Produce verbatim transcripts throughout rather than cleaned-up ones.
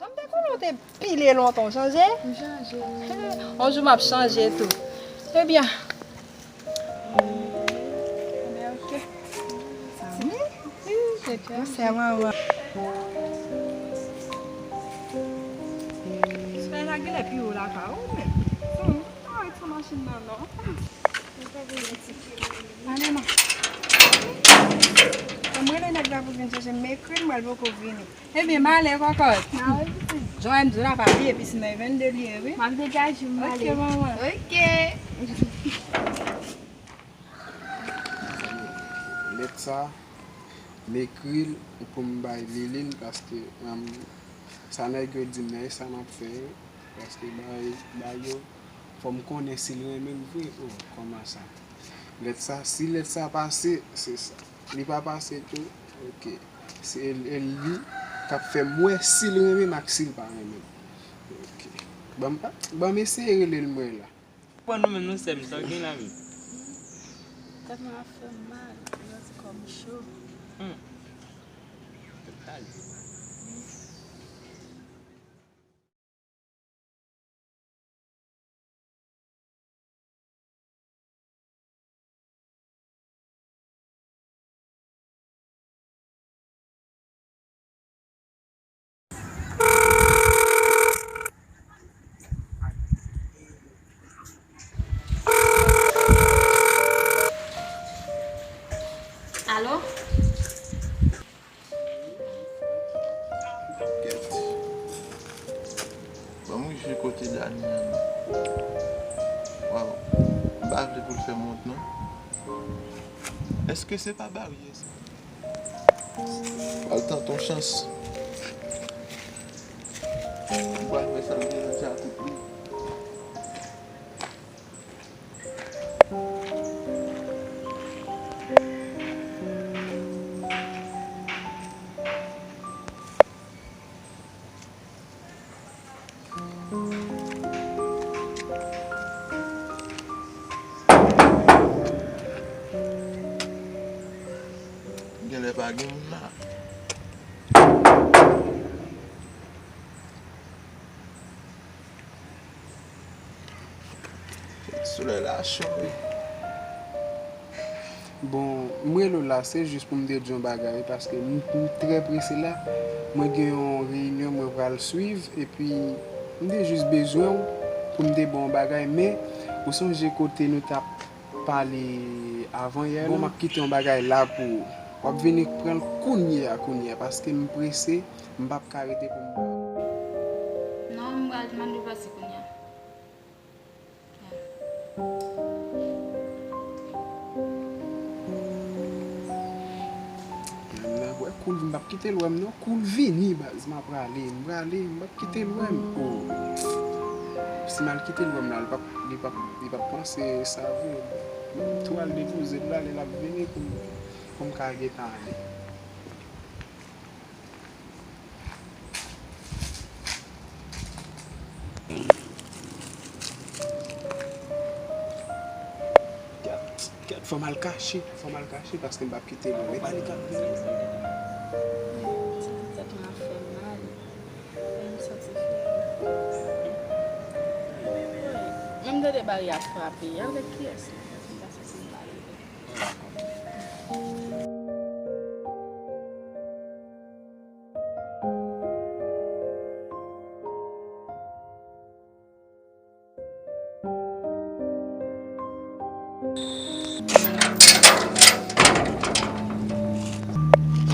M te konnen w te pile lontan, w chanje? M chanje. On jou m ap chanje tou. Ebyen. Ebyen, ok. Sa wi. Wi, chèchè. Konsè manman. Sou la genlè pi wo lakay ou menm. Hmm, pa wè sou machin nan non. Ale non. Mwen rele nèg la pou vin chèche m, m ekri l, mwen l poko vini. Ebyen, m ale, kòkòt. M ale, pitit. Jan w di la, pa bliye, pisin nan e vennde li ye, wi. M ap degaje m, m ale. Ok, manman. Ok. Lèt sa, m ekri l pou m bay Lili l, paske, um, sa nèg yo di m nan, e sa m ap fè yo. Paske bay, bay yo, fò m konnen si l renmen m vre. Oh, kòman sa? Lèt sa, si lèt sa pase, se sa. Li pa pase tou, ok. Se l, e li k ap fè m wè si l renmen m ak si l pa renmen m. Ok. Ban m, ban m eseye rele l m wè la. Bon, nou menm nou sè m, sa w gen la menm? Tèt mwen ap fè m mal, m santi kò m cho. Hmm. Tèt pale. Alo? Kèt. Ban m rive kote Dani an non. Waw. M pa vle pou l fè m wont non. Èske se pa baryè sa? Pral tante yon chans. M pral wè sa l gen nan djakout li. Genlè pa gen moun la. Solèy la cho wi. Bon, m rele w la, se jis pou m te di yon bagay, paske m, m trè prese la. Mwen gen yon reyinyon mwen pral swiv, epi m te jis bezwen w pou m te ba w yon bagay, men ou sonje kote nou t ap pale avan yè la? Bon, m ap kite yon bagay la pou ou. W ap vini pran l kounye a, kounye a, paske m prese, m p ap ka rete pou m ba w. Non, m pral, m ap depase kounye a. Menm nan, wè, Koul, m p ap kite l wè m non. Koul vini, baz, m ap prale, m prale, m p ap kite l wè m. Oh. Si m al kite l wè m la, li p ap, li p ap, li p ap panse sa vre. M tou al depoze l la, lè l ap vini pou m, pou m ka gentan ale. Kèt, kèt, fò m al kache, fò m al kache, paske m p ap kite l wè m. Epa li k ap vini. Tèt mwen ap fè m mal. Mwen m santi fè. Menm tande bari ap frape. Avèk kiyès li? M pa santi m mal.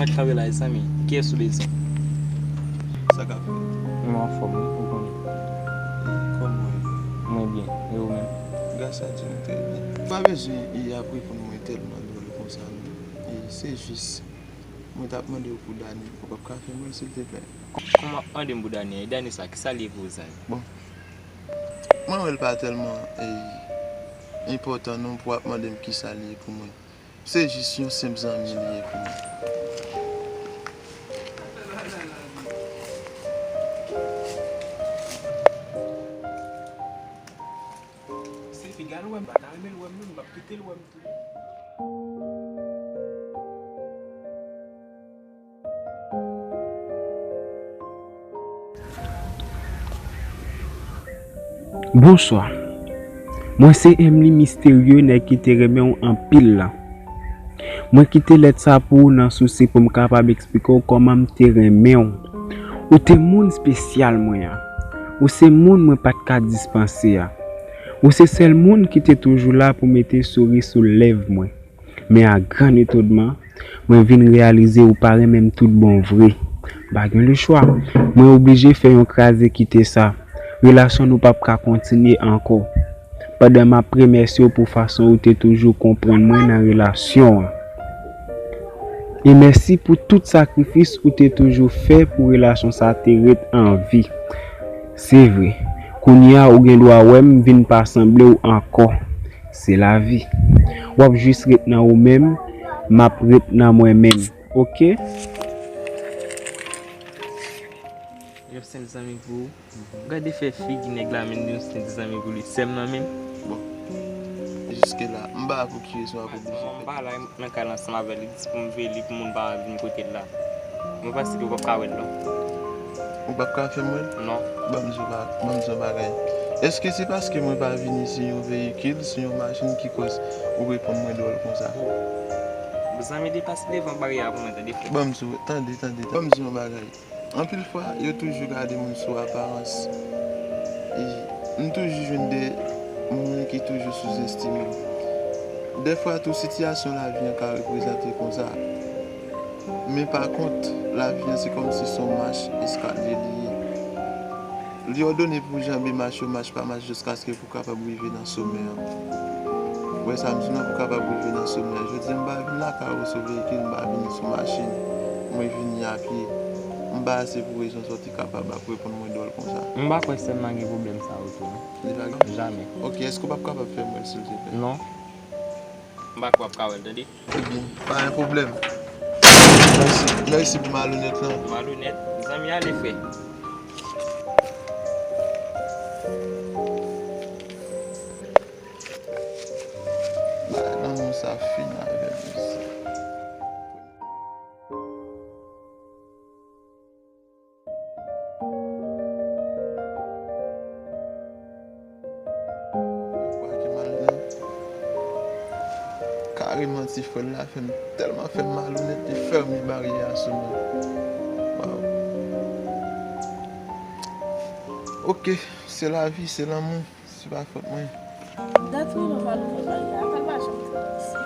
Mwen travay la, zanmi. Kiyès ou bezwen? Sa k ap fèt? Mwen anfòm, wi, ou konnen. Kòman w ye? Mwen byen. E ou menm? Gras a Dye, mwen trè byen. Ou pa bezwen, e, ap reponn mwen tèlman dwòl konsa, non. E, se jis, mwen t ap mande w pou Dani. Ou p ap ka fè m wè l, silteplè? Kòman w ap mande m pou Dani an? E Dani sa, kisa l ye pou ou, zanmi? Bon. Mwen wè l pa tèlman, e, enpòtan non pou w ap mande m kisa l ye pou mwen. Se jis yon senp zanmi li ye pou mwen. Se piga l wè m, pa ta renmen l wè m non, m p ap kite l wè m tou. Bonswa. Mwen se Emily Misterye, nèg ki te renmen w anpil lan. Mwen kite lèt sa pou ou nan sousi pou m kapab eksplike w kòman m te renmen w. Ou te moun espesyal mwen an. Ou se moun mwen pa t ka dispanse a. Ou se sèl moun ki te toujou la pou mete souri sou lèv mwen. Men a gran etonnman, mwen vin reyalize ou pa renmen m tout bon vre. M pa gen lechwa. Mwen oblije fè yon kraze kite sa. Relasyon nou p ap ka kontinye ankò. Pandan m ap remèsye w pou fason ou te toujou konprann mwen nan relasyon an. E mèsi pou tout sakrifis ou te toujou fè pou relasyon sa te ret an vi. Se vre, kounye a ou gen dwa wè m vin pa sanble w ankò. Se lavi. W ap jis ret nan ou menm, m ap ret nan mwen menm. Oke? Yon senp zanmi pou ou. Gade fè figi nèg la, menm yon senp zanmi pou li. Sè m nan menm. Bon. Jiske la, m pa pou ki rezon w ap oblije fè. Mwen pa la, nan kay la ansanm avè l, li di pou m veye li, pou moun pa vin kote l la. Mwen panse ke w p ap ka wè l non. Ou p ap ka fè m wè l? Non. Ban m di w ba-, ban m di w yon bagay. Èske se paske mwen pa vini sou yon veyikil, sou yon machin ki kòz ou reponn mwen dwòl konsa? Zanmi, depase devan baryè a pou mwen, tande frè. Ban m di w, tande, tande, tande. Ban m di w yon bagay. Anpil fwa, yo toujou gade moun sou aparans. E m toujou jwenn de moun ki toujou souzestime m. Dèfwa tou, sitiyasyon lavi an ka reprezante konsa. Men pa kont, lavi an se kòmsi se yon mach eskalye li ye. Li òdone pou w janbe mach yo, mach pa mach, jiskaske pou w kapab rive nan somè an. Ou wè sa m di w lan, pou w kapab rive nan somè an. Jodi a, m pa vin lakay ou sou veyikil, m pa vini sou machin. Mwen vini apye. M pa ase pou rezon sa w te kapab ap reponn mwen dwòl konsa. M pa kwè sè m nan gen pwoblèm sa yo tou non. Li pa gen? Jamè. Ok, èske w p ap kapab fè m wè l, silvouplè? Non. M pa kwè w ap ka wè l, tande. Ebyen, pa gen pwoblèm. Mèsi, mèsi pou malonèt lan. Malonèt. Zanmi, ale, frè. Bagay lanmou sa fin avè m, mesye. Ou pa gen mal non. Kareman, ti frè l la fè m, tèlman fè m malonèt, li fèmen baryè a sou mwen. Waw. Ok, se lavi, se lanmou. Se pa fòt mwen. Dat wi nou pa louvri baryè a, apèl pa janm tounen isi.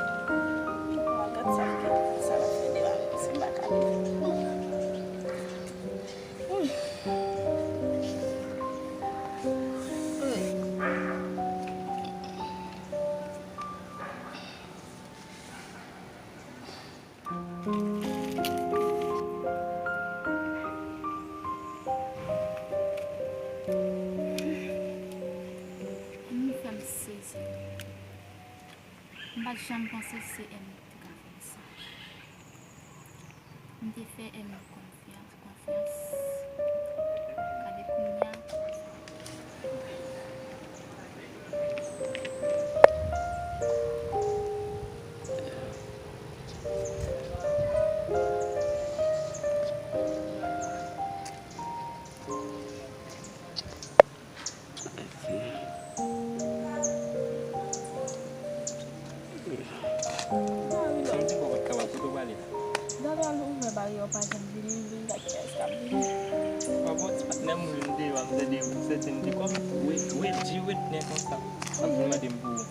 Mwen gad sa m gen, sa l ap fè devan mwen, si m pa ka viv. Hmm. Hmm. Nou fè m sezi. M pa t janm panse se M ki te ka fè m sa. M te fè M konfyans, konfyans. Gade kounye a. Santi kò pa t kapab, kote w prale la? Gade al ouvè baryè w pa janm vini, vin gade kiyès k ap vini. Pa bon, ti patnè m, m deyò a, m tande sèten di kòm, Reggie Whitney konsa. Ap vin mande m pou ou.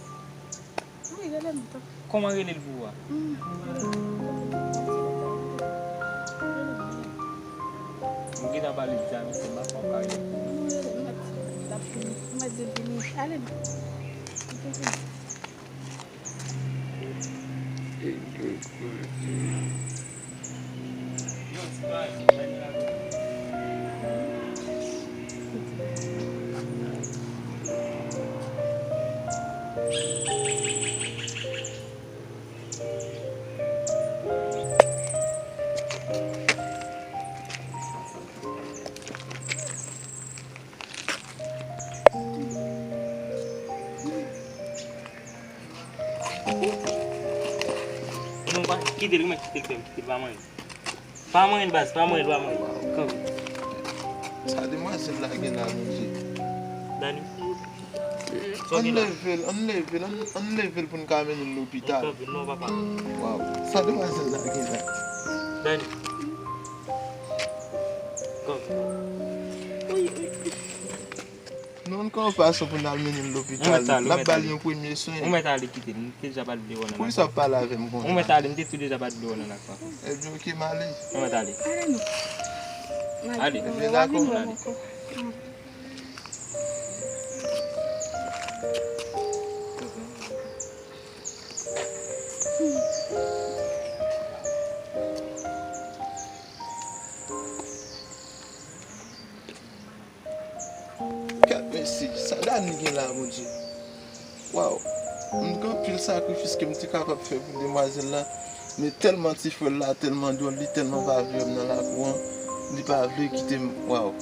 Wi, rele m tou. Kòman rele l pou ou a? Hmm. M gentan pale deja, mesye, m pa kwè w ka rele l pou ou. Ou rele m, m ap di l ap vini. M ap di l vini. Ale. Li te vini. Non, pa, kite l, mwen, kite l, frè m, kite l, pa manyen. Pa manyen, baz, pa manyen, pa manyen. Kanpe. Sa demwazèl la gen la, Bondye. Dani. Ann leve l, ann leve l, ann, ann leve l pou n ka mennen l lopital. Waw, sa demwazèl la gen la? Dani. Non, n ka yon fason pou n al mennen l lopital. N ap ba l yon premye swen. Ou mèt ale kite l, m te deja bat deyo nan. Poukisa w ap pale avè m konsa? Ou mèt ale, m te tou deja bat deyo nan lakwa. Ebyen, oke, m ale. Ou mèt ale. Ale. Ebyen, dakò. Gad mesye, sa Dani gen la, Bondye. Waw, m gen anpil sakrifis ke m te kapab fè pou demwazèl la, men tèlman ti frè l la tèlman dwòl, li tèlman pa vle wè m nan lakou an, li pa vle kite m, waw.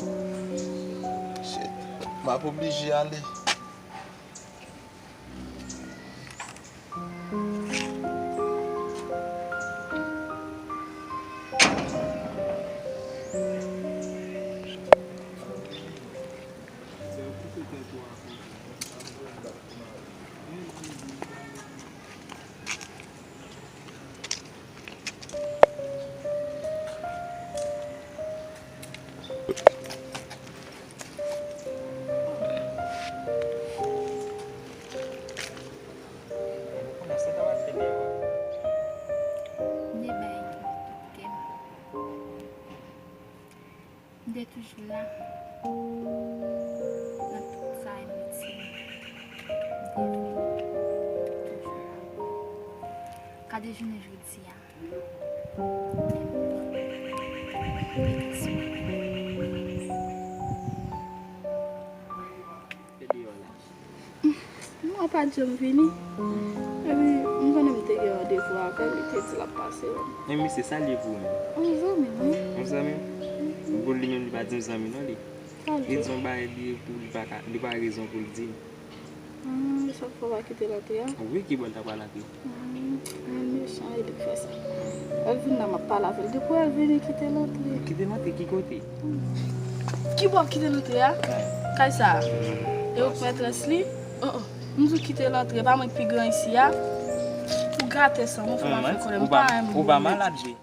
Shit, m ap oblije ale. Mwen bay tout kè m. M te toujou la nan tout sa, Haiti. M te vle toujou la. Gade jounen jodi a. Mete sou mwen. Non, pa janm vini. Epi, m konnen m te gen randevou avè l, li te di l ap pase wè m. Men misye, sa l ye pou ou menm? Yon zanmi m, wi. Yon zanmi m? Bon, li menm, li pa di m zanmi non, li. Li di yon bagay li ye pou li pa ka, li pa rezon pou l di. Hmm, sa k fè w pa kite l antre a? Wi, ki bò l ta pral antre? Hmm, men mechan, e li k fè sa. Elvin nan, m ap pale avè l. Depi w wè l vini, kite l antre. Kite l antre ki kote? Ki bò kite l antre a? Kay sa a? E ou k mètrès li? Oh, oh. M di w kite l antre, pa mwen k pi gran isi a. Ou gate san mwen, fè m ap fè kòlè. M pa renmen moun mèt. Ou pa malad vre.